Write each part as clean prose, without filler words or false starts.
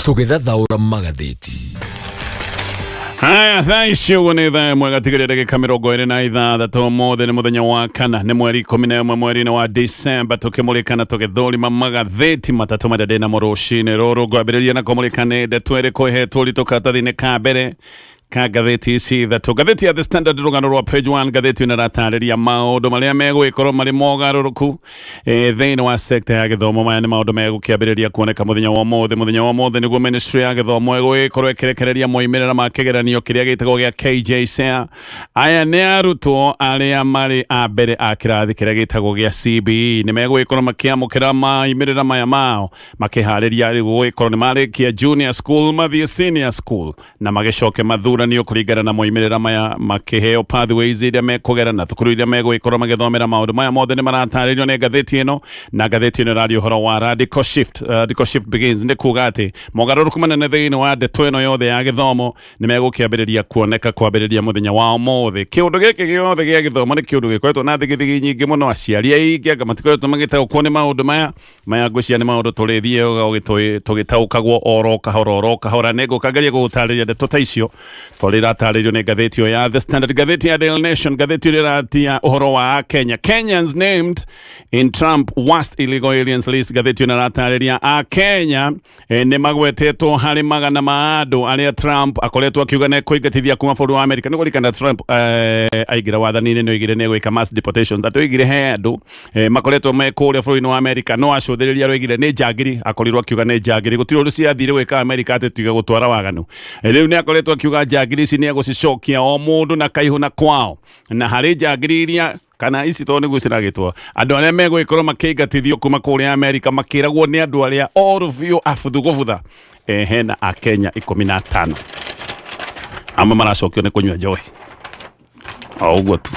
Tũgĩthathaũra magathĩti. Haya, thaa ici ũguo nĩ thaa ĩmwe gatigĩrĩra ndagĩka 26. Ũmũthĩ nĩ mũthenya wa kana, nĩ mweri 11 mweri-inĩ wa Disemba, tũkĩmũrĩka na tũgĩthũrima magathĩti matatũ marĩa ndĩ namo rũcinĩ rũrũ. Ngwambĩrĩria na kũmũrĩka nĩ ndeto ĩrĩkũ ĩhetwo ũritũ karatathi-inĩ ka mbere ka ngathĩti ici ithatũ. Ngathĩti ya The Standard, rũgano rwa page 1, ngathĩti ĩno ĩratarĩria maũndũ marĩa megũgĩkorwo marĩ mogarũrũku thĩinĩ wa sekta ya gĩthomo. Maya nĩ maũndũ megũkĩambĩrĩria kuoneka mũthenya wa ũmũthĩ. Mũthenya wa ũmũthĩ nĩguo ministry ya gĩthomo ĩgũgĩkorwo ĩkĩrekereria moimĩrĩra ma kĩgeranio kĩrĩa gĩtagwo gĩa KJSEA. Aya nĩ arutwo arĩa marĩ a mbere a kĩrathi kĩrĩa gĩtagwo gĩa CBE, nĩ megũgĩkorwo makĩamũkĩra moimĩrĩra maya mao makĩharĩria rĩu gũgĩkorwo nĩ marĩkia junior school mathiĩ senior school na magĩcoke mathuranio kũringana na moimĩrĩra maya, makĩheo pathways iria mekũgera na thukuru iria megũgĩkorwo magĩthomera. Maũndũ maya mothe nĩ maratarĩrio nĩ ngathĩti ĩno, na ngathĩti ĩno ĩraria ũhoro wa radical shift. Radical shift begins, nĩ kuga atĩ mogarũrũku manene thĩinĩ wa ndeto ĩno yothe ya gĩthomo nĩ megũkĩambĩrĩria kuoneka kwambĩrĩria mũthenya wa ũmũthĩ. Kĩũndũ gĩkĩ gĩothe gĩa gĩthomo nĩ kĩũndũ gĩkoretwo na thigithigi nyingĩ mũno. Aciari aingĩ anga matikoretwo magĩtaũkwo nĩ maũndũ maya. Maya ngwĩciria nĩ maũndũ tũrĩthiaga tũgĩtaũkagwo oro kahora oro kahora. Nĩ ngũka ngerie gũgũtarĩria ndeto ta icio tondũ iratarĩrio nĩ ngathĩti ĩyo ya The Standard. Ngathĩti ya Daily Nation, ngathĩti ĩrĩa ĩratia ũhoro wa Kenya, Kenyans named in Trump worst illegal aliens list. Ngathĩti ĩno ĩratarĩria a Kenya nĩ magwetetwo harĩ magana ma andũ arĩa Trump akoretwo akiuga nĩ kũingatithia kuma bũrũri wa America. Nĩ kũririkana Trump aingĩra wathani-inĩ nĩ oigire nĩ egwĩka mass deportations, atĩ oigire he andũ makoretwo me kũrĩa bũrũri-inĩ wa America no acũthĩrĩria aroigire nĩ njangiri, akorirwo akiuga nĩ njangiri, gũtirĩ ũndũ ciathire gwĩka America atĩ tiga gũtwara waganu. Rĩu nĩ akoretwo akiuga njangiri ici nĩ egũcicokia o mũndũ na kaihũ na kwao, na harĩ njangiri iria kana ici tondũ nĩguo ciragĩtwo andũ arĩa megũgĩkorwo makĩingatithio kuma kũrĩa Amerika makĩragwo nĩ andũ arĩa oru biũ abuthu gũbutha. Hena akenya 15 amwe maracokio nĩ kũnyua njohi o ũguo tu.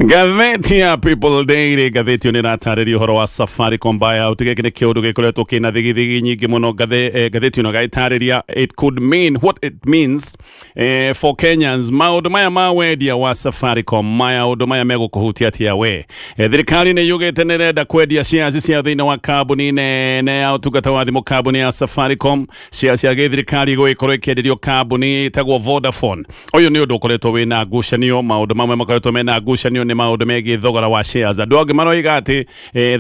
Ngathĩti ya People Daily, ngathĩti ĩyo nĩ ĩratarĩria ũhoro wa Safaricom buyout. Gĩkĩ nĩ kĩũndũ gĩkoretwo kĩna thigithigi nyingĩ mũno. Ngathĩti ĩno ĩgagĩtarĩria it could mean what it means for Kenyans. Maũndũ maya ma wendia wa Safaricom, maũndũ maya megũkũhutia atĩa we? Thirikari nĩ yugĩte nĩ ĩrenda kwendia shares cia thĩinĩ wa kambuni nene ya ũtungata wa thimũ, kambuni ya Safaricom. Shares cia gĩthirikari igũgĩkorwo ikĩenderio kambuni ĩtagwo Vodafone. Ũyũ nĩ ũndũ ũkoretwo wĩna ngucanio. Maũndũ mamwe makoretwo mena ngucanio nĩ maũndũ megiĩ thogora wa shares. Andũ angĩ maroiga atĩ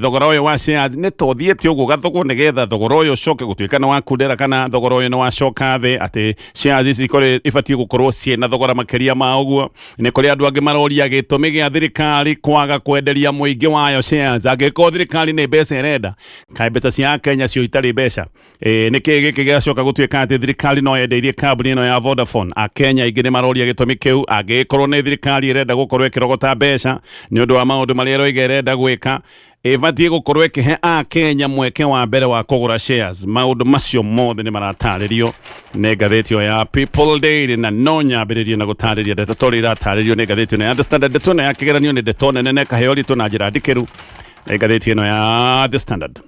thogora ũyũ wa shares nĩ ta ũthiĩte ũguo gathogwo nĩgetha thogora ũyũ ũcoke gũtuĩka nĩ wakundera kana thogora ũyũ nĩ wacoka thĩ, atĩ shares ici ikorwo ibatiĩ gũkorwo ciĩna thogora makĩria ma ũguo. Nĩ kũrĩ andũ angĩ maroria gĩtũmi gĩa thirikari kwaga kwenderia mũingĩ wayo shares. Angĩkorwo thirikari nĩ mbeca ĩrenda, kaĩ mbeca cia Kenya cio itarĩ mbeca? Nĩ kĩĩ gĩkĩ gĩacoka gũtuĩka atĩ thirikari no yendeirie kambuni ĩno ya Vodafone? Akenya aingĩ nĩ maroria gĩtũmi kĩu. Angĩgĩkorwo nĩ thirikari ĩrenda gũkorwo ĩkĩrogota mbeca nĩ ũndũ wa maũndũ marĩa ĩroiga ĩrenda gwĩka, ĩbatiĩ gũkorwo ĩkĩhe Akenya mweke wa mbere wa kũgũra shares. Maũndũ macio mothe nĩ maratarĩrio nĩ ngathĩti ĩyo ya People Daily, na no nyambĩrĩrie na gũtarĩria ndeto tondũ iratarĩrio nĩ ngathĩti ĩno ya The Standard. Ndeto ĩno ya kĩgeranio nĩ ndeto nene na ĩkaheo ũritũ na njĩra ndikĩru nĩ ngathĩti ĩno ya The Standard.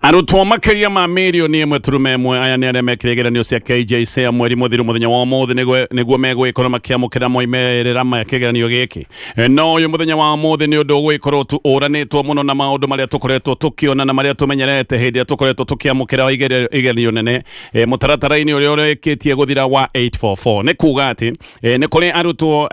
Arutwo makĩria ma mirioni 1.1, aya nĩ arĩa mekire igeranio cia KJSEA mweri mũthiru, mũthenya wa ũmũthĩ nĩguo megũgĩkorwo makĩamũkĩra moimĩrĩra ma kĩgeranio gĩkĩ. No ũyũ mũthenya wa ũmũthĩ nĩ ũndũ ũgũgĩkorwo ũranĩtwo mũno na maũndũ marĩa tũkoretwo tũkĩona na marĩa tũmenyerete hĩndĩ ĩrĩa tũkoretwo tũkĩamũkĩra igeranio nene mũtaratara-inĩ ũrĩa ũrĩkĩtie gũthira wa 844. Nĩ kuga atĩ nĩ kũrĩ arutwo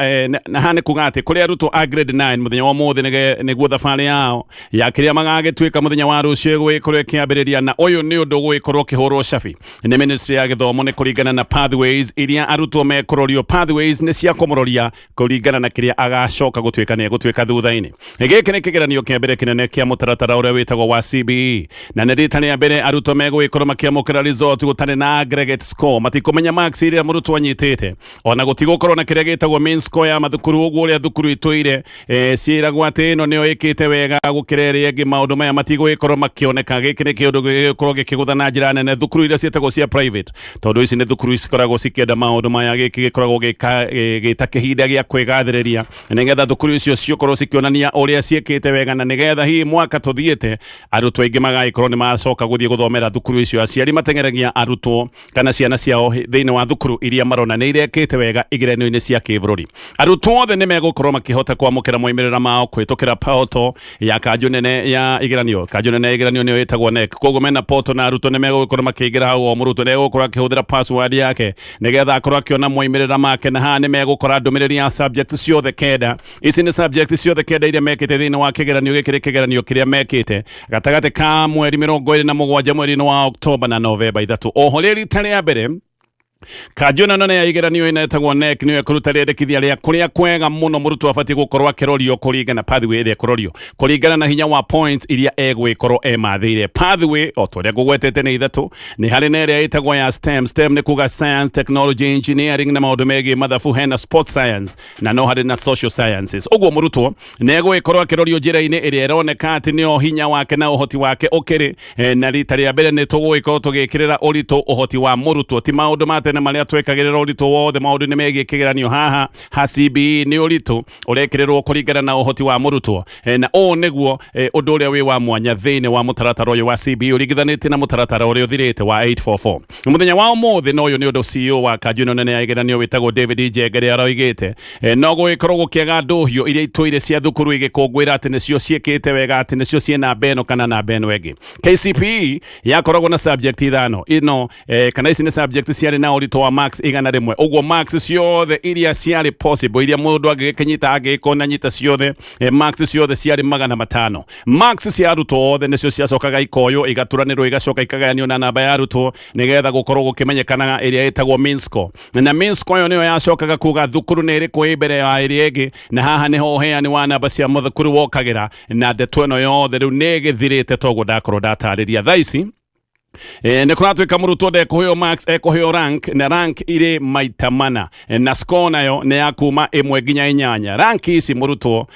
na haha nĩ kuga atĩ kũrĩ arutwo a grade 9 mũthenya wa ũmũthĩ nĩguo thabarĩ yao ya kĩrĩa magagĩtuĩka mũthenya wa rũciũ ĩgũgĩkorwo ĩkĩambĩrĩria, na ũyũ nĩ ũndũ ũgũgĩkorwo ũkĩhũrwo cabi nĩ ministry ya gĩthomo nĩ kũringana na pathways iria arutwo mekũrorio. Pathways nĩ cia kũmũroria kũringana na kĩrĩa agacoka gũtuĩka nĩ egũtuĩka thutha-inĩ. Gĩkĩ nĩ kĩgeranio kĩa mbere kĩnene kĩa mũtaratara ũrĩa wĩtagwo wa CBE, na nĩ rita rĩa mbere arutwo megũgĩkorwo makĩamũkĩra result gũtarĩ na aggregate score. Matikũmenya marks iria mũrutwo anyitĩte, ona gũtigũkorwo na kĩrĩa gĩtagwo mean score ya mathukuru, ũguo ũrĩa thukuru itũire ciĩragwo atĩ ĩno nĩyo ĩkĩte wega gũkĩra ĩrĩa ĩngĩ. Maũndũ maya matigũgĩkorwo makĩoneka. Gĩkĩ Gĩkĩ nĩ kĩũndũ gĩgũkorwo gĩkĩgũtha na njĩra nene thukuru iria ciĩtagwo cia private, tondũ ici nĩ thukuru cikoragwo cikĩenda maũndũ maya. Gĩkĩ gĩkoragwo gĩta kĩhinda gĩa kwĩgathĩrĩria, nĩgetha thukuru icio ciũkorwo cikĩonania ũrĩa ciĩkĩte wega, na nĩgetha hihi mwaka tũthiĩte arutwo aingĩ magagĩkorwo nĩ macoka gũthiĩ gũthomera thukuru icio. Aciari mateng'eragia arutwo kana ciana ciao thĩinĩ wa thukuru iria marona nĩ irekĩte wega igeranio-inĩ cia kĩbũrũri. Arutwo othe nĩ megũkorwo makĩhota kwamũkĩra moimĩrĩra mao kũhĩtũkĩra portal ya kanjũ nene ya igeranio. Kanjũ nene ya igeranio nĩyo ĩtagwo KNEC. Koguo mena portal na arutwo nĩ megũkorwo makĩingĩra hau, o mũrutwo nĩ egũkorwo akĩhũthĩra password yake nĩgetha akorwo akĩona moimĩrĩra make, na haha nĩ megũkora ndũmĩrĩri ya subject ciothe kenda. Ici nĩ subject ciothe kenda iria mekĩte thĩinĩ wa kĩgeranio gĩkĩ, nĩ kĩgeranio kĩrĩa mekĩte gatagatĩ ka mweri 27 mweri-inĩ wa Oktoba na Novemba 3. Oho rĩ rita rĩa mbere kanjũ ĩno nene ya igeranio ĩno ĩtagwo KNEC nĩyo ĩkũruta rĩendekithia rĩa kũrĩa kwega mũno mũrutwo abatiĩ gũkorwo akĩrorio kũringana pathway ĩrĩa ĩkũrorio kũringana na hinya wa points iria egwĩkorwo emathĩire. Pathway o ta ũrĩa ngũgwetete nĩ ithatũ. Nĩ harĩ na ĩrĩa ĩtagwo ya STEM. STEM nĩ kuga science, technology, engineering na maũndũ megiĩ mathabu. Hena sport science na no harĩ na social sciences. Ũguo mũrutwo nĩ egũgĩkorwo akĩrorio njĩra-inĩ ĩrĩa ĩroneka atĩ nĩyo hinya wake na ũhoti wake ũkĩrĩ. Na rita rĩa mbere nĩ tũgũgĩkorwo tũgĩkĩrĩra ũritũ ũhoti wa mũrutwo, ti maũndũ ma tene marĩa twekagĩrĩra ũritũ wothe maũndũ-inĩ megiĩ kĩgeranio. Haha ha CBE nĩ ũritũ ũrekĩrĩrwo kũringana na ũhoti wa mũrutwo. Na ũũ nĩguo ũndũ ũrĩa wĩ wa mwanya thĩinĩ wa mũtaratara ũyũ wa CBE ũringithanĩtie na mũtaratara ũrĩa ũthirĩte wa 844 mũthenya wa ũmũthĩ. Na ũyũ nĩ ũndũ CEO wa kanjũ ĩno nene ya igeranio wĩtagwo David Njengere aroigĩte. No gũgĩkorwo gũkĩaga ndũhio iria itũire cia thukuru igĩkũngũĩra atĩ nĩcio ciĩkĩte wega, atĩ nĩcio ciĩ namba ĩno kana namba ĩno ĩngĩ. KCPE yakoragwo na subject ithano ino, kana ici nĩ subject ciarĩ na ũritũ wa marks 100. Ũguo marks ciothe iria ciarĩ possible, iria mũndũ angĩgĩkĩnyita, angĩgĩkorwo na nyita ciothe, marks ciothe ciarĩ 500. Marks cia arutwo othe nĩcio ciacokaga ikoywo, igaturanĩrwo, igacoka ikagayanio na namba ya arutwo nĩgetha gũkorwo gũkĩmenyekana ĩrĩa ĩtagwo mean score. Na mean score ĩyo nĩyo yacokaga kuga thukuru nĩ ĩrĩkũ ĩ mbere ya ĩrĩa ĩngĩ, na haha nĩho ũheani wa namba cia mathukuru wokagĩra. Na ndeto ĩno yothe rĩu nĩ ĩgĩthirĩte, toguo ndakorwo ndatarĩria thaa ici. Nĩ kũratuĩka mũrutwo ndekũheo marks, ekũheo rank, na rank irĩ maita mana. Na score nayo nĩ ya kuma 1 nginya 8. Rank ici mũrutwo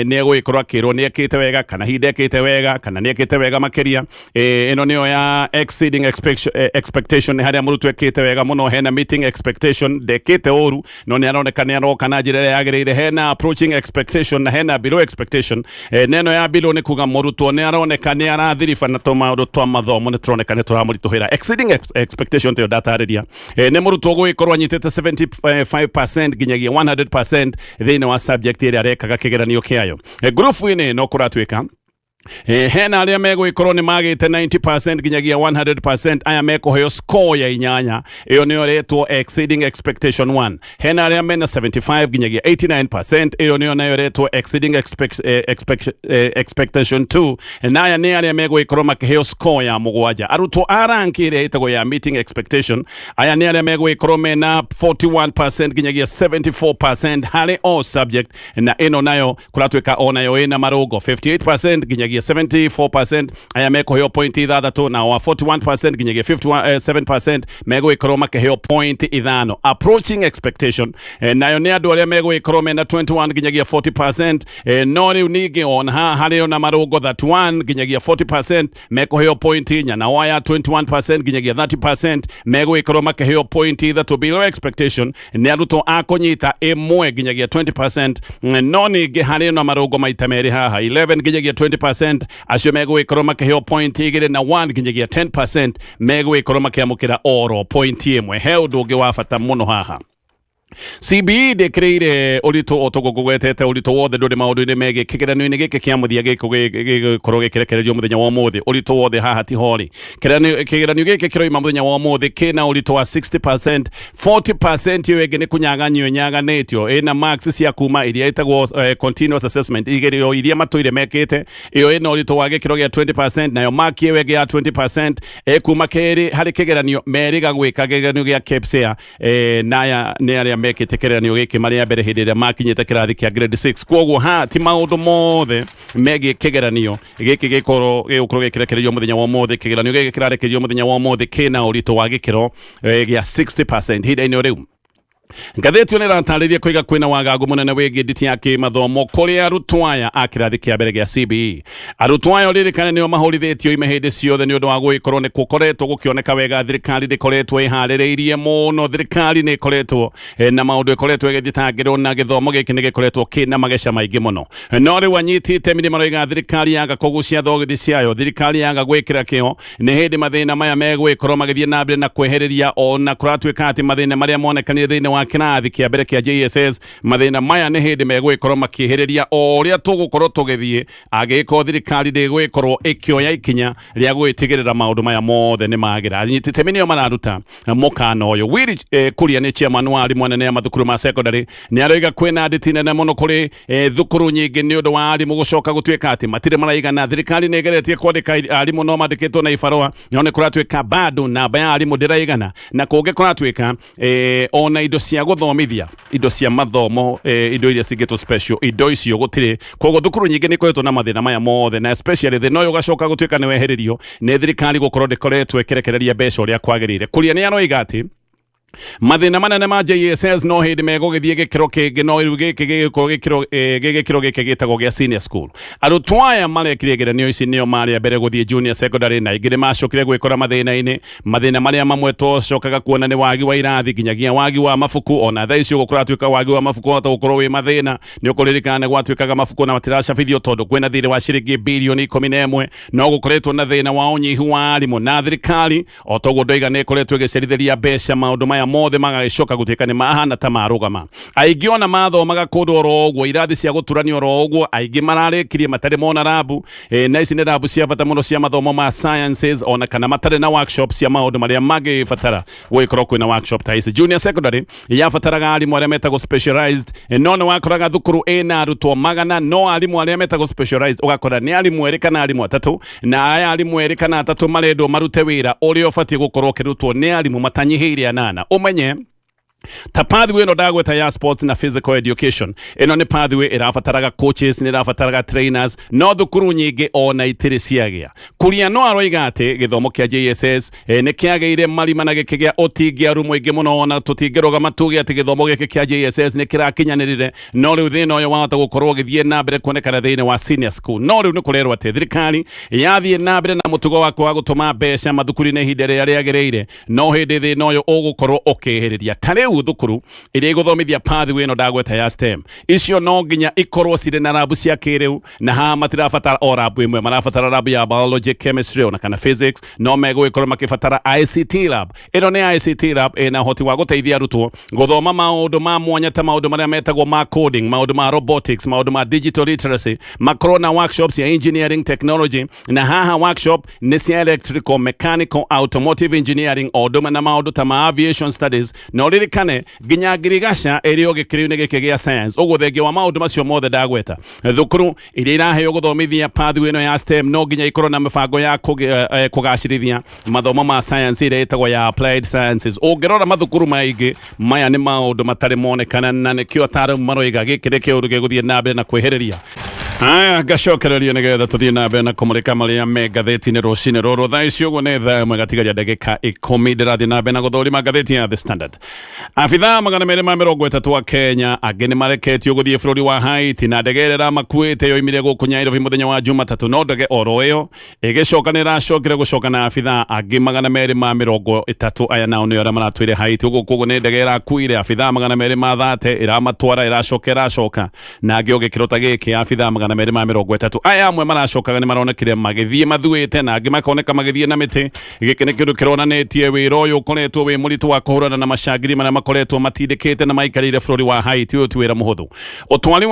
nĩ egũgĩkorwo akĩrwo nĩ ekĩte wega kana hihi ndekĩte wega kana nĩ ekĩte wega makĩria. Ĩno nĩyo ya exceeding expectation, nĩ harĩa mũrutwo ekĩte wega mũno. Hena meeting expectation, ndekĩte ũru no nĩ aroneka nĩ aroka na njĩra ĩrĩa yagĩrĩire. Hena approaching expectation na hena below expectation. Neno ya below nĩ kuga mũrutwo nĩ aroneka nĩ arathiriba na tũmaũndũ twa mathomo nĩ tũroneka nĩ tũramũritũhĩra. Exceeding expectation tĩyo ndatarĩria, nĩ mũrutwo gũgĩkorwo anyitĩte 75% nginyagia 100% thĩinĩ wa subject ĩrĩa arekaga kĩgeranio kĩayo. Ngurubu-inĩ ĩno kũratuĩka hena arĩa megũgĩkorwo nĩ magĩte 90% nginyagia 100%. Aya mekũheo score ya 8, ĩyo nĩyo ĩretwo exceeding expectation 1. Hena arĩa mena 75 nginyagia 89%, ĩyo nĩyo nayo ĩretwo exceeding expectation 2, na aya nĩ arĩa megũgĩkorwo makĩheo score ya 7. Arutwo a rank ĩrĩa ĩtagwo ya meeting expectation, aya nĩ arĩa megũgĩkorwo mena 41% nginyagia 74% harĩ all subject, na ĩno nayo kũratuĩka o nayo ĩna marũngo, 58% nginyagia 74%, aya mekũheo point 6, na wa 41% nginyagia 57% megũgĩkorwo makĩheo point 5. Approaching expectation, nayo nĩ andũ arĩa megũgĩkorwo mena 21 nginyagia 40%. No rĩu ningĩ ona haha harĩ ona marũngo, 31 nginyagia 40% mekũheo point 4, na aya 21% nginyagia 30% megũgĩkorwo makĩheo point 3. Below expectation nĩ arutwo a kũnyita 1 nginyagia 20%. No ningĩ harĩ na marũngo maita merĩ haha, 11 nginyagia 20% acio megũgĩkorwo makĩheo point 2, na 1 nginyagia 10% megũgĩkorwo makĩamũkĩra oro point 1. He ũndũ ũngĩ wa bata mũno haha. CBE ndĩkĩrĩire ũritũ o toguo ngũgwetete, ũritũ wothe ndũrĩ maũndũ-inĩ megiĩ kĩgeranio-inĩ gĩkĩ kĩa mũthia gĩgũkorwo gĩkĩrekererio mũthenya wa ũmũthĩ. Ũritũ wothe haha ti hori. Kĩgeranio gĩkĩ kĩroima mũthenya wa ũmũthĩ kĩna ũritũ wa 60%, 40% ĩyo ĩngĩ nĩ kũnyaganio ĩnyaganĩtio. Ĩna marks cia kuma iria ĩtagwo continuous assessment, igerio iria matũire mekĩte, ĩyo ĩna ũritũ wa gĩkĩro gĩa 20%. Nayo mark ĩyo ĩngĩ ya 20% ĩkuma kerĩ harĩ kĩgeranio merĩga gwĩka kĩgeranio gĩa KPSEA. Naya nĩ arĩa mekĩte kĩgeranio gĩkĩ marĩ a mbere hĩndĩ ĩrĩa makinyĩte kĩrathi kĩa grade 6. Koguo ha ti maũndũ mothe megiĩ kĩgeranio gĩkĩ gĩgũkorwo gĩkĩrekererio mũthenya wa ũmũthĩ. Kĩgeranio gĩkĩ kĩrarekererio mũthenya wa ũmũthĩ kĩna ũritũ wa gĩkĩro gĩa 60% ihinda-inĩ o rĩu. Ngathĩti ĩyo nĩratarĩria kũiga kwĩna wagagu mũnene wĩgiĩ nditi ya kĩmathomo kũrĩ arutwo aya a kĩrathi kĩa mbere gĩa CBE. Arutwo aya ũririkane nĩo mahũrithĩtio ime hĩndĩ ciothe nĩ ũndũ wa gũgĩkorwo nĩ gũkoretwo gũkĩoneka wega thirikari ndĩkoretwo ĩharĩrĩirie mũno. Thirikari nĩ ĩkoretwo na maũndũ ĩkoretwo ĩgĩthitangĩrwo na gĩthomo gĩkĩ nĩ gĩkoretwo kĩna mageca maingĩ mũno. No rĩu anyiti itemi nĩ maroiga thirikari yaga kũgucia thogithi ciayo, thirikari yaga gwĩkĩra kĩo nĩ hĩndĩ mathĩna maya megũgĩkorwo magĩthiĩ na mbere na kwehereria, ona kũratuĩka atĩ mathĩna marĩa monekanire thĩinĩ wa kĩrathi kĩa mbere kĩa JSS, mathĩna maya nĩ hĩndĩ megũgĩkorwo makĩehereria o ũrĩa tũgũkorwo tũgĩthiĩ, angĩgĩkorwo thirikari ndĩgũgĩkorwo ĩkĩoya ikinya rĩa gũgĩtigĩrĩra maũndũ maya mothe nĩ magĩra. Anyiti itemi nĩo mararuta mũkana ũyũ. Willy Kuria nĩ chairman wa arimũ anene a mathukuru ma secondary, nĩ aroiga kwĩna nditi nene mũno kũrĩ thukuru nyingĩ nĩ ũndũ wa arimũ gũcoka gũtuĩka atĩ matirĩ maraigana. Thirikari nĩ ĩgeretie kwandĩka arimũ no mandĩkĩtwo na ibarũa, no nĩ kũratuĩka bado namba ya arimũ ndĩraigana, na kũngĩ kũratuĩka ona indo cia gũthomithia, indo cia mathomo, indo iria cingĩtwo special, indo icio gũtirĩ. Koguo thukuru nyingĩ nĩ ikoretwo na mathĩna maya mothe, na especially thĩna ũyũ ũgacoka gũtuĩka nĩ wehererio nĩ thirikari gũkorwo ndĩkoretwo ĩkĩrekereria mbeca ũrĩa kwagĩrĩire. Kuria nĩ aroiga atĩ mathĩna manene ma JSS no hĩndĩ megũgĩthiĩ gĩkĩro kĩngĩ, no rĩu gĩkĩ gĩgĩkorwo gĩkĩro gĩkĩro gĩkĩ gĩtagwo gĩa senior school. Arutwo aya marekire igeranio ici nĩo marĩ a mbere gũthiĩ junior secondary, na aingĩ nĩ macokire gwĩkora mathĩna-inĩ. Mathĩna marĩa mamwe tũcokaga kuona nĩ wagi wa irathi, nginyagia wagi wa mabuku. Ona thaa ici ũguo kũratuĩka wagi wa mabuku wahota gũkorwo wĩ mathĩna. Nĩ ũkũririkana nĩ gwatuĩkaga mabuku na matiracabithio tondũ kwĩna thirĩ wa ciringi birioni 11. No gũkoretwo na thĩna wa ũnyihu wa arimũ, na thirikari o toguo ndoiga nĩ ĩkoretwo ĩgĩcerithĩria mbeca, maũndũ maya mothe magagĩcoka gũtuĩka nĩ mahana ta marũgama. Aingĩ ona mathomaga kũndũ oro ũguo, irathi cia gũturania oro ũguo, aingĩ mararĩkirie matarĩ mona rabu, na ici nĩ rabu cia bata mũno cia mathomo ma sciences, ona kana matarĩ na workshop cia maũndũ marĩa mangĩbatara gũgĩkorwo kwĩna workshop ta ici. Junior secondary yabataraga arimũ arĩa metagwo specialized, no nĩ wakoraga thukuru ĩna arutwo 100, no arimũ arĩa metagwo specialized ũgakora nĩ arimũ erĩ kana arimũ atatũ, na aya arimũ erĩ kana atatũ marendwo marute wĩra ũrĩa ũbatiĩ gũkorwo ũkĩrutwo nĩ arimũ matanyihĩire anana. Ũmenye ta pathway ĩno ndagweta ya sports na physical education, ĩno nĩ pathway ĩrabataraga coaches, nĩ ĩrabataraga trainers, no thukuru nyingĩ ona itirĩ ciagĩa. Kuria no aroiga atĩ gĩthomo kĩa JSS nĩ kĩagĩire marima na gĩkĩgĩa ũtingiaru mũingĩ mũno, ona tũtingĩrũgama tuge atĩ gĩthomo gĩkĩ kĩa JSS nĩ kĩrakinyanĩrire, no rĩu thĩna ũyũ wahota gũkorwo ũgĩthiĩ na mbere kuonekana thĩinĩ wa senior school. No rĩu nĩ kũrerwo atĩ thirikari yathiĩ na mbere na mũtugo wa kwaga gũtũma mbeca mathukuru-inĩ ihinda rĩrĩa rĩagĩrĩire, no hĩndĩ thĩna ũyũ ũgũkorwo ũkĩhĩrĩria. Ta rĩu thukuru iria igũthomithia pathway ĩno ndagweta ya STEM, icio no nginya ikorwo cirĩ na rabu cia kĩrĩu, na haha matirabatara o rabu ĩmwe, marabatara rabu ya biology, chemistry ona kana physics. No megũgĩkorwo makĩbatara ICT lab. Ĩno nĩ ICT lab ĩna ũhoti wa gũteithia arutwo gũthoma maũndũ ma mwanya ta maũndũ marĩa metagwo ma coding, maũndũ ma robotics, maũndũ ma digital literacy, makorwo na workshops ya engineering technology, na haha workshop nĩ cia electrical, mechanical, automotive engineering, o ũndũ ũmwe na maũndũ ta ma aviation studies. Na ũririkane nginya ngirigaca ĩrĩ o gĩkĩro-inĩ gĩkĩ gĩa science. Ũguo thengia wa maũndũ macio mothe ndagweta, thukuru iria iraheo gũthomithia pathway ĩno ya STEM no nginya ikorwo na mĩbango ya kũgacĩrithia mathomo ma science ĩrĩa ĩtagwo ya applied sciences. Ũngĩrora mathukuru maingĩ maya nĩ maũndũ matarĩ monekana, na nĩkĩo ataaramu maroiga gĩkĩ nĩ kĩũndũ gĩgũthiĩ na mbere na kwĩhĩrĩria. Aya, ngacokereria nĩgetha tũthiĩ na mbere na kũmũrĩka marĩa me ngathĩti-inĩ rũcinĩ rũrũ. Thaa ici ũguo nĩ thaa ĩmwe gatigaria ndagĩka 10. Ndĩrathiĩ na mbere na gũthũrima ngathĩti ya The Standard. Abithaa 230 a Kenya angĩ nĩ mareketio gũthiĩ bũrũri wa Haiti na ndege ĩrĩa ĩramakuĩte yoimire gũkũ Nyairobi mũthenya wa Jumatatũ, no ndege oro ĩyo ĩgĩcoka nĩ ĩracokire gũcoka na abithaa angĩ 230. Aya nao nĩo arĩa maratũire Haiti. Ũguo koguo nĩ ndege ĩrakuire abithaa 230, ĩramatwara, ĩracoka ĩracoka na angĩ o gĩkĩro ta gĩkĩ abithaa 230. Aya amwe maracokaga nĩ maronekire magĩthiĩ mathuĩte na angĩ makoneka magĩthiĩ na mĩtĩ. Gĩkĩ nĩ kĩndũ kĩronanĩtie wĩra ũyũ ũkoretwo wĩ mũritũ wa kũhũrana na macangiri marĩa makoretwo matindĩkĩte na maikarĩire bũrũri wa Haiti. Ũyũ ti wĩra mũhũthũ. Ũtwari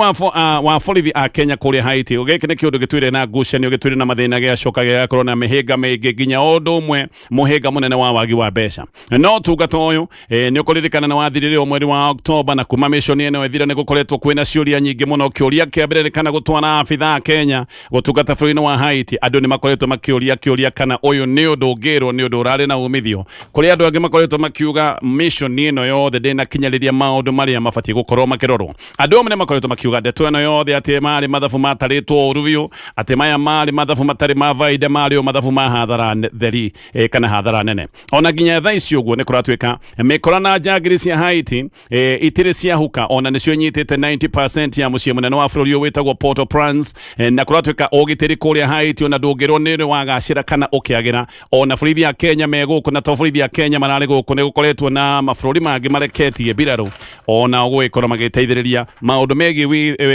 wa borithi a Kenya kũrĩa Haiti, gĩkĩ nĩ kĩũndũ gĩtũire na ngucanio, gĩtũire na mathĩna, gĩgacoka gĩgakorwo na mĩhĩnga mĩingĩ, nginya ũndũ ũmwe mũhĩnga mũnene wa wagi wa mbeca. No ũtungata ũyũ nĩ ũkũririkana nĩ wathirire mweri wa Oktoba, na kuma mission ĩno ĩthire nĩ gũkoretwo kwĩna ciũria nyingĩ mũno. Kĩũria kĩa mbere nĩ kana gũtwara na abithaa a Kenya gũtungata bũrũri-inĩ wa Haiti. Andũ nĩ makoretwo makĩũria kĩũria kana ũyũ nĩ ũndũ ũngĩrwo nĩ ũndũ ũrarĩ na umithio. Kũrĩ andũ angĩ makoretwo makiuga mission ĩno yothe ndĩnakinyanĩria maũndũ marĩa mabatiĩ gũkorwo makĩrorwo. Andũ amwe nĩ makoretwo makiuga ndeto ĩno yothe atĩ marĩ mathabu matarĩtwo ũru biũ, atĩ maya marĩ mathabu matarĩ ma baida, marĩ o mathabu ma hathara theri kana hathara nene. Ona nginya thaa ici ũguo nĩ kũratuĩka mĩkora na njangiri cia Haiti itirĩ ciahuka, ona nĩcio inyitĩte 90% ya mũciĩ mũnene wa bũrũri ũyũ wĩtagwo Port-au-Prince, na kũratuĩka ũgitĩri kũrĩa Haiti ona ndũngĩrwo nĩ wagacĩra kana ũkĩagĩra. Ona borithi ya Kenya me gũkũ, na to borithi ya Kenya mararĩ gũkũ, nĩ gũkoretwo na mabũrũri mangĩ mareketie mbirarũ ona gũgĩkorwo magĩteithĩrĩria maũndũ megiĩ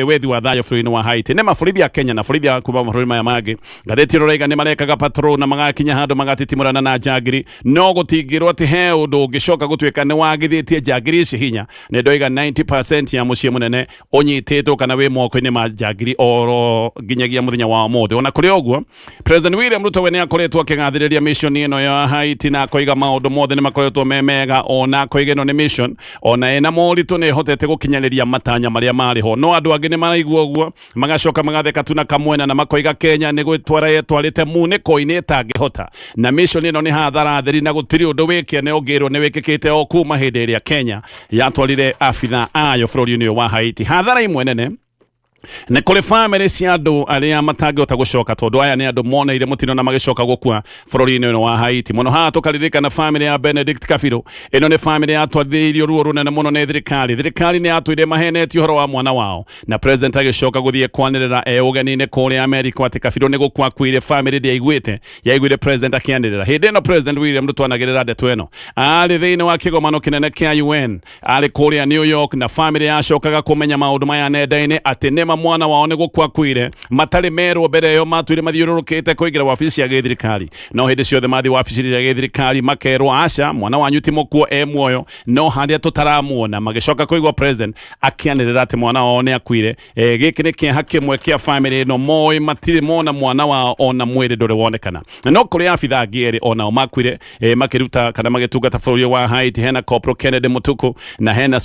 wethi wa thayũ bũrũri-inĩ wa Haiti. Nĩ maborithi ya Kenya na borithi ya kuma mabũrũri maya mangĩ, ngathĩti ĩno ĩrauga nĩ marekaga patrol na magakinya handũ magatitimũrana na njangiri, no gũtingĩrwo atĩ he ũndũ ũngĩcoka gũtuĩka nĩ wagithĩtie njangiri ici hinya. Nĩ ndoiga 90% ya mũciĩ mũnene ũnyitĩtwo kana wĩ moko-inĩ ma njangiri oro nginyagia mũthenya wa ũmũthĩ. Ona kũrĩ ũguo, President William Ruto we nĩ akoretwo akĩgathĩrĩria mission ĩno ya Haiti na akoiga maũndũ mothe nĩ makoretwo me mega, ona akoiga ĩno nĩ mission ona ĩna moritũ nĩ ĩhotete gũkinyanĩria matanya marĩa marĩ ho. No andũ angĩ nĩ maraigua ũguo magacoka magatheka tu na kamwena na makoiga Kenya nĩ gwĩtwara ĩtwarĩte munĩko-inĩ ĩtangĩhota, na mission ĩno nĩ hathara theri na gũtirĩ ũndũ wĩ kĩene ũngĩrwo nĩ wĩkĩkĩte o kuma hĩndĩ ĩrĩa Kenya yatwarire abitha ayo bũrũri-inĩ ũyũ wa Haiti. Hathara imwe nene nĩ kũrĩ bamĩrĩ cia andũ arĩa matangĩhota gũcoka, tondũ aya nĩ andũ moneire mũtino na magĩcoka gũkua bũrũri-inĩ ũyũ wa Haiti. Mũno haha tũkaririkana bamĩrĩ ya Benedict Kabiru. Ĩno nĩ bamĩrĩ yatwarithĩirio ruo rũnene mũno nĩ thirikari. Thirikari nĩ yatũire mahenetie ũhoro wa mwana wao, na president agĩcoka gũthiĩ kwanĩrĩra e ũgeni-inĩ kũrĩa Amerika atĩ Kabiru nĩ gũkua akuire. Bamĩrĩ ndĩaiguĩte, yaiguire president akĩanĩrĩra. Hĩndĩ ĩno President William Ruto anagĩrĩra ndeto ĩno arĩ thĩinĩ wa kĩgomano kĩnene kĩa UN arĩ kũrĩa New York, na bamĩrĩ yacokaga kũmenya maũndũ maya nenda-inĩ atĩ nĩma mwana wao nĩ gũkua akuire, matarĩ merwo mbere ĩyo. Matũire mathiũrũrũkĩte kũingĩra wabici cia gĩthirikari, no hĩndĩ ciothe mathiĩ wabici cia gĩthirikari makerwo aca, mwana wanyu ti mũkuo, e muoyo, no harĩa tũtaramuona. Magĩcoka kũigua president akĩanĩrĩra atĩ mwana wao nĩ akuire. Gĩkĩ nĩ kĩeha kĩmwe kĩa bamĩrĩ ĩno, moĩ matirĩ mona mwana wao, ona mwĩrĩ ndũrĩ wonekana. No kũrĩ abitha angĩ erĩ onao makuire makĩruta kana magĩtungata bũrũri wa Haiti. Hena Corporal Kennedy Mutuku na hena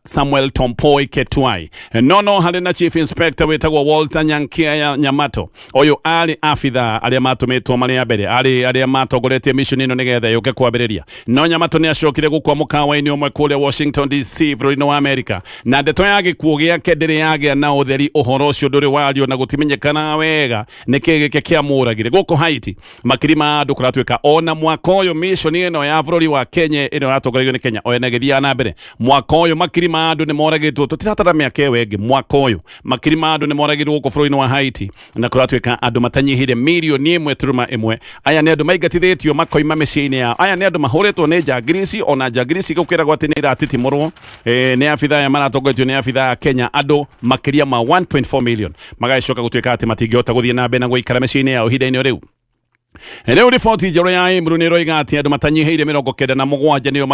Samuel Tompoi Ketuai. No harĩ na Chief Inspector wĩtagwo Walter Nyankia Nyamato. Ũyũ arĩ abitha arĩa matũmĩtwo marĩ a mbere, arĩ arĩa matongoretie mission ĩno nĩgetha yũke kwambĩrĩria. No Nyamato nĩ acokire gũkua mũkawa-inĩ ũmwe kũrĩa Washington DC bũrũri-inĩ wa Amerika, na ndeto ya gĩkuũ gĩake ndĩrĩ yagĩa na ũtheri. Ũhoro ũcio ndũrĩ wario na gũtimenyekana wega nĩkĩ gĩkĩ kĩamũragire. Gũkũ Haiti makiri ma andũ kũratuĩka ona mwaka ũyũ mission ĩno ya bũrũri wa Kenya ĩno ĩratongoragio nĩ Kenya ona ĩgĩthiaga na mbere. Mwaka ũyũ makiri ma andũ nĩ moragĩtwo, tũtiratara mĩaka ĩyo ĩngĩ. Mwaka ũyũ makiri ma andũ nĩ moragirwo gũkũ bũrũri-inĩ wa Haiti, na kũratuĩka andũ matanyihire 1.1 mirioni. Aya nĩ andũ maingatithĩtio makoima mĩciĩ-inĩ yao. Aya nĩ andũ mahũrĩtwo nĩ njangiri ici, ona njangiri ici gũkĩragwo atĩ nĩ iratitimũrwo nĩ abitha aya maratongoretio nĩ abitha a Kenya. Andũ makĩria ma 1.4 million magagĩcoka gũtuĩka atĩ matingĩhota gũthiĩ na mbere na gũikara mĩciĩ-inĩ yao ihinda-inĩ rĩu. Rĩu riboti njerũ ya IMRU nĩ ĩroiga atĩ andũ matanyihĩire 97 nĩo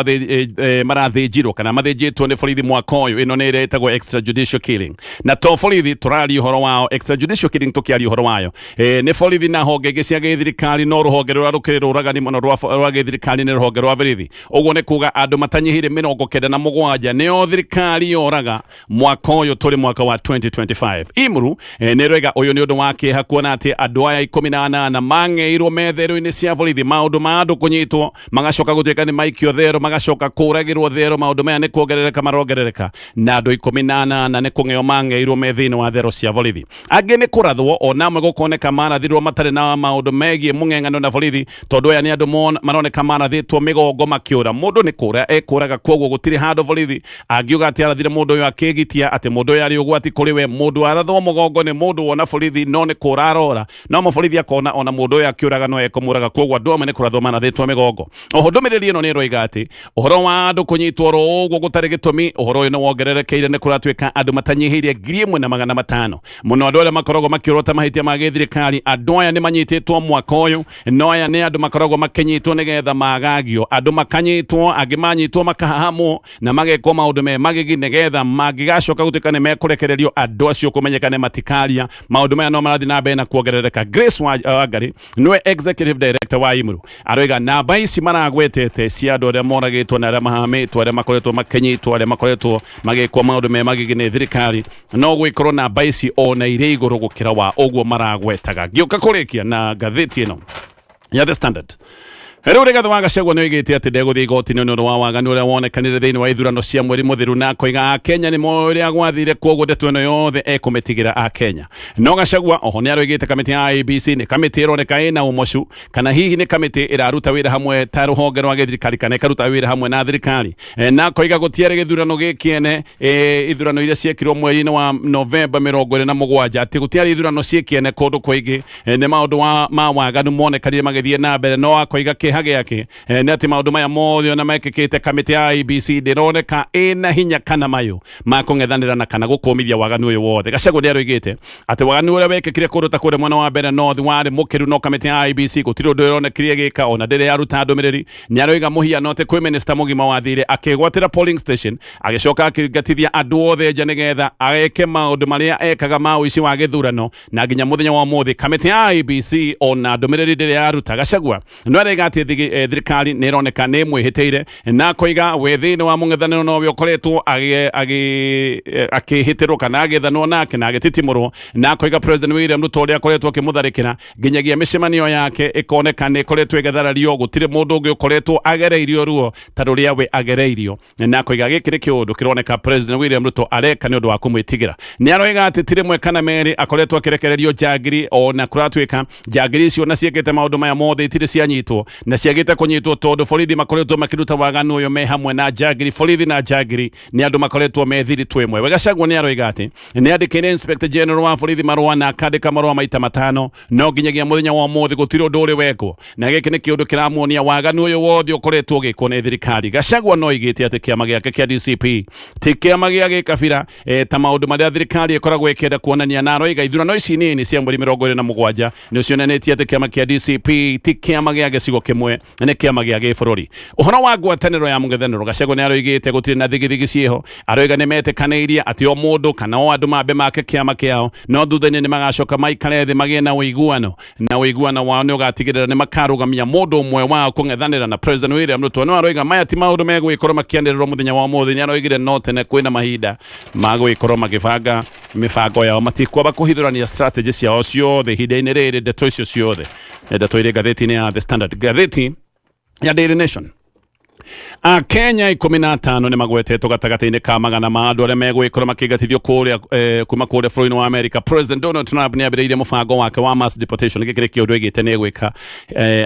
marathĩnjirwo kana mathĩnjĩtwo nĩ borithi mwaka ũyũ. Ĩno nĩ ĩrĩa ĩtagwo extrajudicial killing, na to borithi tũraria ũhoro wao. Extrajudicial killing tũkĩaria ũhoro wayo nĩ borithi na honge ingĩ cia gĩthirikari, no rũhonge rũrĩa rũkĩrĩ rũragani mũno rwa gĩthirikari nĩ rũhonge rwa borithi. Ũguo nĩ kuga andũ matanyihĩire 97 nĩo thirikari yoraga mwaka ũyũ tũrĩ, mwaka wa 2025. IMRU nĩ ĩroiga ũyũ nĩ ũndũ wa kĩeha kuona atĩ andũ aya 18 mang'eirwo me therũ-inĩ cia borithi. Maũndũ ma andũ kũnyitwo magacoka gũtuĩka nĩ maikio thero, magacoka kũragĩrwo thero, maũndũ maya nĩ kuongerereka marongerereka, na andũ 18 nĩ kũng'eo mang'eirwo me thĩinĩ wa thero cia borithi. Angĩ nĩ kũrathwo, ona amwe gũkoneka marathirwo matarĩ na maũndũ megiĩ mũng'eng'ano na borithi, tondũ aya nĩ andũ maroneka marathĩtwo mĩgongo makĩũra. Mũndũ nĩ kũra ekũraga, koguo gũtirĩ handũ borithi angiuga atĩ arathire mũndũ ũyũ akĩgitia atĩ mũndũ ũyũ arĩ ũgwati kũrĩ we. Mũndũ arathwo mũgongo nĩ mũndũ wona borithi, no nĩ kũra arora, no mũborithi akona ona mũndũ ũyũ akĩũraga no ekũmũraga, koguo andũ amwe nĩ kũrathwo marathĩtwo mĩgongo. Oho ndũmĩrĩri ĩno nĩ ĩroiga atĩ ũhoro wa andũ kũnyitwo oro ũguo gũtarĩ gĩtũmi, ũhoro ũyũ nĩ wongererekeire. Nĩ kũratuĩka andũ matanyihĩire 1500, mũno andũ arĩa makoragwo makĩũrota mahĩtia ma gĩthirikari. Andũ aya nĩ manyitĩtwo mwaka ũyũ, no aya nĩ andũ makoragwo makĩnyitwo nĩgetha magagio. Andũ makanyitwo, angĩ manyitwo makahahamwo na magekwo maũndũ me magigi, nĩgetha mangĩgacoka gũtuĩka nĩ mekũrekererio, andũ acio kũmenyeka nĩ matikaria. Maũndũ maya no marathiĩ na mbere na kuongerereka. Grace Wangari nĩwe Executive Director wa IMRU aroiga namba ici maragwetete cia andũ arĩa moragĩtwo na arĩa mahamĩtwo, arĩa makoretwo makĩnyitwo, arĩa makoretwo magĩkwo maũndũ me magigi nĩ thirikari, no gwĩkorwo namba ici ona irĩ igũrũ gũkĩra wa ũguo maragwetaga. Ngĩũka kũrĩkia na ngathĩti ĩno ya The Standard, rĩu Rigathĩ wa Gachagua nĩ oigĩte atĩ ndegũthiĩ igoti-inĩ nĩ ũndũ wa waganu ũrĩa wonekanire thĩinĩ wa ithurano cia mweri mũthiru, na akoiga Akenya nĩ moĩ ũrĩa gwathire, koguo ndeto ĩno yothe ekũmĩtigĩra Akenya. No Gachagua oho nĩ aroigĩte kamĩtĩ ya IEBC nĩ kamĩtĩ ĩroneka ĩna ũmocu, kana hihi nĩ kamĩtĩ ĩraruta wĩra hamwe ta rũhonge rwa gĩthirikari kana ĩkaruta wĩra hamwe na thirikari. Na akoiga gũtiarĩ gĩthurano gĩkĩene, ithurano iria ciekirwo mweri-inĩ wa Novemba 27, atĩ gũtiarĩ ithurano ciĩkĩene kũndũ kũingĩ. Nĩ maũndũ ma waganu monekanire magĩthiĩ na mbere. No akoiga kĩeha gĩake nĩ atĩ maũndũ maya mothe ona mekĩkĩte, kamĩtĩ ya IEBC ndĩroneka ĩna hinya kana mayũ ma kũng'ethanĩra na kana gũkũmithia waganu ũyũ wothe. Gachagua nĩ aroigĩte atĩ waganu ũrĩa wekĩkire kũndũ ta kũrĩa mwena wa Mbeere North warĩ mũkĩru, no kamĩtĩ ya IEBC gũtirĩ ũndũ ĩronekire ĩgĩka, ona ndĩrĩ yaruta ndũmĩrĩri. Nĩ aroiga mũhiano atĩ kwĩ minister mũgima wathire akĩgwatĩra polling station, agĩcoka akĩingatithia andũ othe nja nĩgetha eke maũndũ marĩa ekaga ma ũici wa gĩthurano, na nginya mũthenya wa ũmũthĩ kamĩtĩ ya IEBC ona ndũmĩrĩri ndĩrĩ yaruta. Gachagua no araiga atĩ thirikari nĩ ĩroneka nĩ ĩmwĩhĩtĩire, na akoiga we thĩinĩ wa mũng'ethanĩro nowe ũkoretwo akĩhĩtĩrwo kana agĩethanwo nake na agĩtitimũrwo, na akoiga President William Ruto ũrĩa akoretwo akĩmũtharĩkĩra nginyagia mĩcemanio yake ĩkoneka nĩ ĩkoretwo ĩgĩtharario, gũtirĩ mũndũ ũngĩ ũkoretwo agereirio ruo ta rũrĩa we agereirio, na akoiga gĩkĩ nĩ kĩũndũ kĩroneka President William Ruto areka nĩ ũndũ wa kũmwĩtigĩra. Nĩ aroiga atĩ ti rĩmwe kana merĩ akoretwo akĩrekererio njangiri, ona kũratuĩka njangiri icio na ciĩkĩte maũndũ maya mothe itirĩ cianyitwo, na ciagĩte kũnyitwo tondũ borithi makoretwo makĩruta waganu ũyũ me hamwe na njangiri. Borithi na njangiri nĩ andũ makoretwo me thiritũ ĩmwe. We Gachagua nĩ aroiga atĩ nĩ andĩkĩire Inspector General wa borithi marũa na akandĩka marũa maita matano, no nginyagia mũthenya wa ũmũthĩ gũtirĩ ũndũ ũrĩ wekwo, na gĩkĩ nĩ kĩũndũ kĩramuonia waganu ũyũ wothe ũkoretwo ũgĩkwo nĩ thirikari. Gachagua no oigĩte atĩ kĩama gĩake kĩa DCP ti kĩama gĩa gĩkabira, ta maũndũ marĩa thirikari ĩkoragwo ĩkĩenda kuonania, na aroiga ithurano ici nini cia mweri 27 nĩ cionanĩtie atĩ kĩama kĩa DCP ti kĩama gĩa gĩcigo kĩmwe, nĩ kĩama gĩa gĩbũrũri. Ũhoro wa ngwatanĩro ya mũng'ethanĩro, Gachagua nĩ aroigĩte gũtirĩ na thigithigi ciĩho. Aroiga nĩ metĩkanĩirie atĩ o mũndũ kana o andũ mambe make kĩama kĩao, no thutha-inĩ nĩ magacoka maikare thĩ magĩe na ũiguano, na ũiguano wao nĩ ũgatigĩrĩra nĩ makarũgamia mũndũ ũmwe wao kũng'ethanĩra na President William Ruto. No aroiga maya ti maũndũ megũgĩkorwo makĩanĩrĩrwo mũthenya wa ũmũthĩ. Nĩ aroigire no tene kwĩna mahinda ma gũgĩkorwo magĩbanga mĩbango yao, matikwamba kũhithũrania strategy ciao ciothe ihinda-inĩ rĩrĩ. Ndeto icio ciothe nĩ ndeto irĩ ngathĩti-inĩ ya The Standard. Ngathĩti ya Daily Nation, Akenya 15 nĩ magwetetwo gatagatĩ-inĩ ka magana ma andũ arĩa megũgĩkorwo makĩingatithio kũrĩa kuma kũrĩa bũrũri-inĩ wa America. President Donald Trump nĩ ambĩrĩirie mũbango wake wa mass deportation. Gĩkĩ nĩ kĩũndũ oigĩte nĩ egwĩka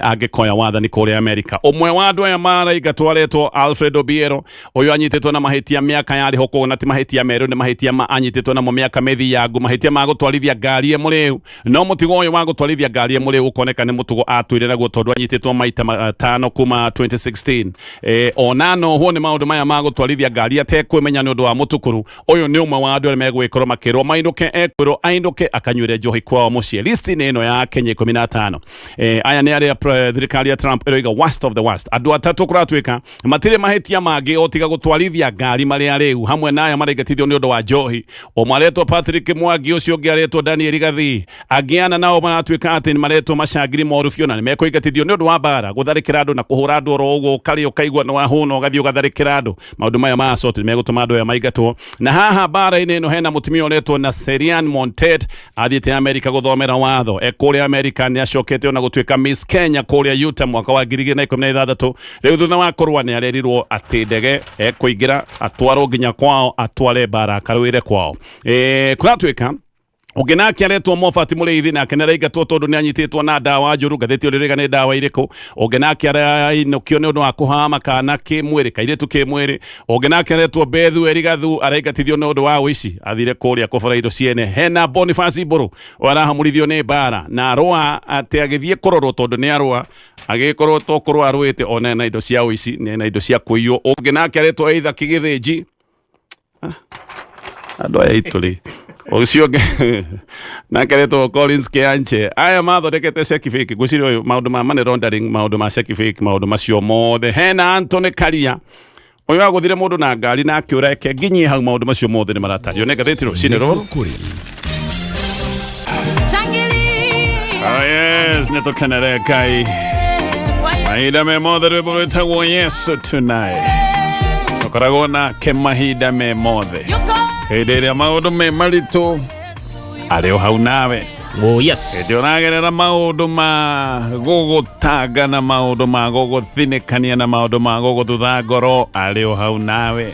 angĩkoya wathani kũrĩa America. Ũmwe wa andũ aya maraingatwo aretwo Alfredo Biero. Ũyũ anyitĩtwo na mahĩtia mĩaka yarĩ ho, koguo na ti mahĩtia merũ, nĩ mahĩtia ma anyitĩtwo namo mĩaka mĩthiangu, mahĩtia ma gũtwarithia ngari e mũrĩu. No mũtugo ũyũ wa gũtwarithia ngari e mũrĩu ũkoneka nĩ mũtugo atũire naguo, tondũ anyitĩtwo maita matano kuma 2016. Ona nohwo nĩ maũndũ maya ma gũtwarithia ngari atekwĩmenya nĩ ũndũ wa mũtukuru. Ũyũ nĩ ũmwe wa andũ arĩa megũgĩkorwo makĩrwo mainũke, ekwĩrwo ainũke akanyuĩre njohi kwao mũciĩ. Listi-inĩ ĩno ya Kenya 15, aya nĩ arĩa thirikari ya Trump ĩroiga worst of the worst. Andũ atatũ kũratuĩka matirĩ mahĩtia mangĩ o tiga gũtwarithia ngari marĩ arĩu, hamwe na aya maraingatithio nĩ ũndũ wa njohi. Ũmwe aretwo Patrick Mwangi, ũcio ũngĩ aretwo Daniel Gathii. Angĩ ana nao maratuĩka atĩ nĩ maretwo macangiri moru biũ, na nĩ mekũingatithio nĩ ũndũ wa mbara, gũtharĩkĩra andũ na kũhũra andũ oro ũguo, ũkarĩa ũkaigua nĩ wahũna ũgathiĩ ũgatharĩkĩra andũ. Maũndũ maya ma assault nĩ megũtũma andũ aya maingatwo. Na haha mbara-inĩ ĩno hena mũtumia ũretwo Naserian Montet, athiĩte Amerika gũthomera watho. E kũrĩa Amerika nĩ acokete ona gũtuĩka Miss Kenya kũrĩa Utah mwaka wa 2016. Rĩu thutha wa kũrũa nĩ arerirwo atĩ ndege ekũingĩra atwarwo nginya kwao, atware mbara akarũĩre kwao. Kũratuĩka ũngĩ nake aretwo Mofat Mũrĩithi, nake nĩ araingatwo tondũ nĩ anyitĩtwo na ndawa njũru. Ngathĩti ũrĩrĩga nĩ ndawa irĩkũ. Ũngĩ nake arainũkio nĩ ũndũ wa kũhama kana kĩmwĩrĩ, kairĩtu kĩmwĩrĩ. Ũngĩ nake aretwo Bethu Erigathu, araingatithio nĩ ũndũ wa ũici, athire kũrĩa kũbora indo ciene. Hena Boniface Mbũrũ arahamũrithio nĩ mbara na arũa atĩ agĩthiĩ kũrorwo tondũ nĩ arũa, agĩkorwo to kũrũa arũĩte, ona ena indo cia ũici na ena indo cia kũiywo. Ũngĩ nake aretwo Either Kĩgĩthĩnji. Andũ aya aitũ rĩ, ũcio ũngĩ nake aretwo Collins Keanche. Aya mathondekete ceki fake, ngwĩciria ũyũ maũndũ ma money laundering, maũndũ ma ceki fake, maũndũ macio mothe. Hena Anthony Karia, ũyũ agũthire mũndũ na ngari na akĩũra eke nginyie hau. Maũndũ macio mothe nĩ maratario nĩ ngathĩti rũcinĩ rũrũ. Kũrĩ Shangilia. Oh yes, nä tå kenere Ngai mahinda me mothe. Rwĩmbo rwĩtagwo Yesu Tonight. Tũkoragwo nake mahinda me mothe, hĩndĩ ĩrĩa maũndũ me maritũ arĩ o hau nawe. Oh yes. Hĩndĩ ũragerera maũndũ ma gũgũtanga na maũndũ ma gũgũthinĩkania na maũndũ ma gũgũthutha ngoro, arĩ o hau nawe.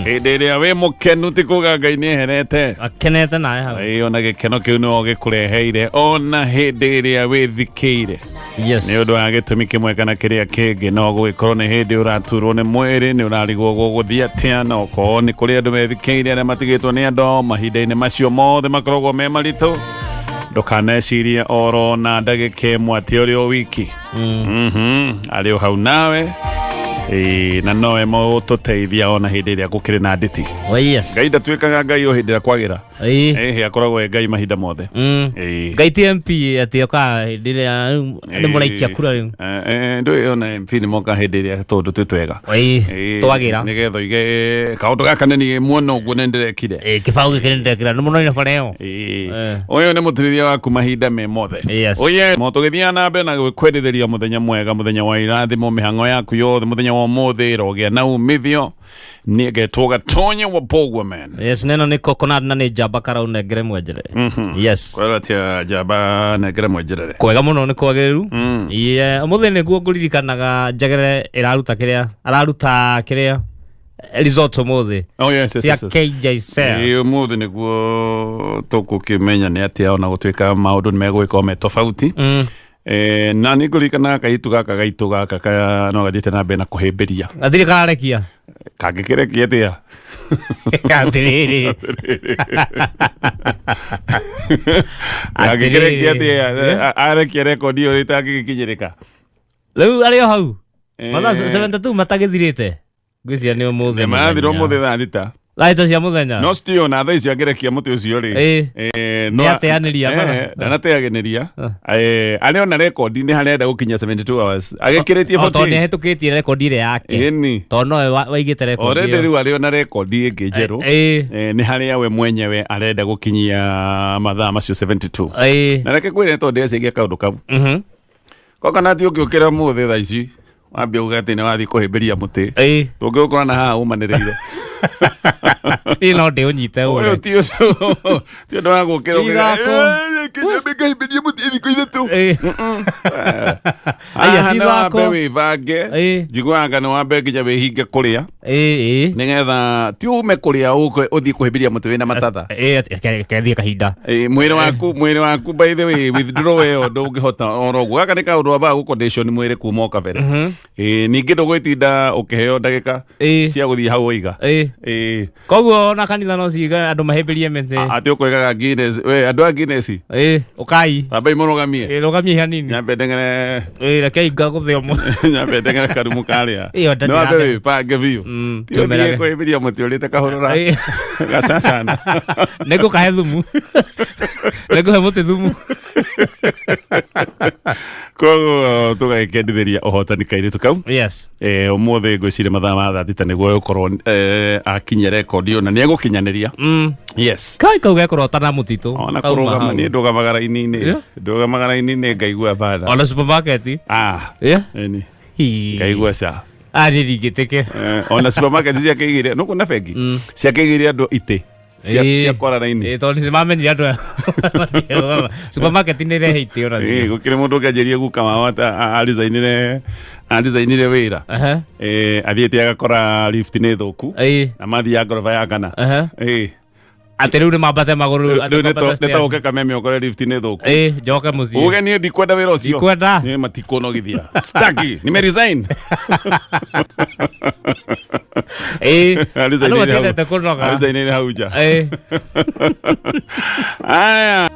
Hĩndĩ ĩrĩa wĩ mũkenu, ti kuga Ngai nĩ eherete. Akenete nawe hau. Ĩĩ, ona gĩkeno kĩu nĩwe gĩkũreheire ona hĩndĩ ĩrĩa wĩthikĩire nĩ ũndũ wa gĩtũmi kĩmwe kana kĩrĩa kĩngĩ. No gũgĩkorwo nĩ hĩndĩ ũraturwo nĩ mwĩrĩ, nĩ ũrarigwo gũgũthiĩ atĩa, na okorwo nĩ kũrĩ andũ methikĩire arĩa matigĩtwo nĩ andũ ao, mahinda-inĩ macio mothe makoragwo me maritũ, ndũkanecirie oro na ndagĩka ĩmwe atĩ ũrĩ o wiki. Arĩ o hau nawe. Ĩĩ, na nowe mũtũteithia ona hĩndĩ ĩrĩa gũkĩrĩ na nditi. Oh yes. Ngai ndatuĩkaga Ngai o hĩndĩ ĩrĩa kwagĩra. Ĩĩ. Ĩhĩ, akoragwo e Ngai mahinda mothe. Ĩĩ. Ngai ti MP atĩ oka hĩndĩ ĩrĩa rĩu nĩ mũraikia kura rĩu. Ndũĩ ona MP nĩ moka hĩndĩ ĩrĩa tũndũ twĩ twega. Ĩĩ. Twagĩra. Nĩgetha oige kaũndũ gaka nĩ niĩ muona ũguo nĩ ndĩrekire. Ĩĩ, kĩbaũ gĩkĩ nĩ ndekĩra nĩ mũno bara ĩyo. Ĩĩ. Eh. Ũyũ nĩ mũtirithia waku mahinda me mothe. Yes. Oye, mo tũgĩthiaga na mbere na gwĩkwendithĩria mũthenya mwega, mũthenya wa irathimo, mĩhang'o yaku yothe mũthenya wa ũmũthĩ ĩrogĩa na umithio. Niĩ ngetwo Gatonye wa Bogwaman. Yes, neno nĩ coconut na nĩ njamba karau nengere mwenjere. Yes. Kwĩrwo atĩa njamba nengere mwenjerere? Kwega mũno, nĩ kwagĩrĩru. Yeah, ũmũthĩ nĩguo ngũririkanaga njegere ĩraruta kĩrĩa araruta kĩrĩa results ũmũthĩ Oh yes. cia yes, yes. KJSEA. Ĩĩ, ũmũthĩ nĩguo tũgũkĩmenya nĩ atĩa, ona gũtuĩka maũndũ nĩ megũgĩkorwo me tofauti. Na nĩ ngũririkana kairĩtu gaka gaitũ gaka ka no gathiĩte na mbere na kũhĩmbĩria. Gatirĩ kararekia. Kangĩkĩrekia atĩa? Atĩrĩrĩ. Kangĩkĩrekia Atĩrĩrĩ. atĩa arekia rekondi ĩyo ĩtangĩgĩkinyĩrĩka? Rĩu arĩ o hau mathaa 72 matagĩthirĩte, ngwĩciria nĩ ũmũthĩ. Marathira Mũthenya. ũmũthĩ thaa 6. Thaa 6 cia mũthenya. No still na thaa icio angĩrekia mũtĩ ũcio rĩ, Ĩĩ. No- Nĩateanĩria bara. Ndanateanĩria. Arĩ ona rekondi nĩ harĩa enda gũkinya 72 hours agĩkĩrĩtie O tondũ 48. nĩ ahĩtũkĩtie rekondi ĩrĩa yake. Ĩni. Tondũ nowe waigĩte rekondi Already ĩyo. rĩu arĩ ona rekondi ĩngĩ njerũ. Ĩĩ. Nĩ harĩa we mwenyewe arenda gũkinyia mathaa macio 72. Na reke kwĩre, tondũ ndĩreciria kaũndũ kau kokonati ũngĩũkĩra ũmũthĩ thaa ici wambia uga atĩ nĩ wathiĩ kũhĩmbĩria mũtĩ, tũngĩgũkora na haha ũmanĩrĩire. Niĩ no ndĩũnyite ũyũ ũre. Ti ũndũ wa gũkĩra ũkĩga, Ithako. "Ngahĩmbĩria mũtĩ thikũ 3." Ĩĩ. Aya, Haha ti nĩ wambe ithako. wĩbange. Njiguaga nĩ wambe nginya wĩhinge kũrĩa Ĩĩ. nĩgetha ti ume kũrĩa ũke ũthiĩ kũhĩmbĩria mũtĩ wĩna matatha. Ĩĩ, kethiĩ kahinda. Ĩĩ, mwĩrĩ waku by the way, withdraw ĩyo ndũngĩhota oro ũguo. Gaka nĩ kaũndũ wambaga gũcondition mwĩrĩ kuma o kabere. Ĩĩ, ningĩ ndũgwĩtinda ũkĩheo ndagĩka cia gũthiĩ hau waiga. Ĩĩ. Koguo ona kanitha no ciga andũ mahĩmbĩrie mĩtĩ. Atĩ ũkoigaga Guinness, we andũ a Guinness, Ĩĩ, ũkai. Tambai mũrũgamie. Ĩĩ, rũgamie hanini. Nyambe ndengere. Ĩĩ, rekei ngagũthe ũmwe. Nyambe ndengere karumu karĩa. Ĩyo nda Nĩ wambe ndĩrambe. wĩbange biũ. Ti ũthiĩ Tũmerage. kũhĩmbĩria mũtĩ ũrĩte kahũrũra Ĩĩ. gacacana. Nĩngũkahe thumu, nĩngũhe mũtĩ thumu. Koguo tũgagĩkendithĩria ũhotani kairĩtu kau. Ũmũthĩ ngwĩciria mathaa ma thaa 6 nĩguo ĩgũkorwo akinyia rekondi ĩyo na nĩ egũkinyanĩria. Yes. Kai kau gekũrota na mũtitũ. Ona Kauma kũrũgama hau. niĩ ndũgamaga raini-inĩ. Ndũgamaga raini-inĩ ngaigua bada. Ona supermarket. Ah, ĩni. Hii. Ngaigua ca. Arĩ ringĩtĩke. Ona supermarket ciakĩigĩire nũkũ na bengi ciakĩigĩire andũ itĩ cia kwara raini. Ĩĩ, tondũ nĩ mamenyire andũ aya matirũgama. Supermarket nĩ irehe itĩ ona Ĩĩ, cio. gũkĩrĩ mũndũ ũngĩanjĩrie guka wao arisainire wĩra. Athiĩte agakora lift nĩ thũku na mathiĩ ngoroba ya kana. Ĩĩ. Atĩ rĩu nĩ mambate magũrũ atĩ Rĩu mambate nĩ stairs. ta ũke Kameme ũkore lift nĩ thũku. Ĩĩ, njoke mũciĩ. Uge niĩ ndikwenda wĩra ũcio. Ndikwenda. Niĩ matikũnogithia, staki, nime resign. Ĩĩ, andũ matiendete kũnoga. Arisainire hau nja. Ĩĩ. Aya.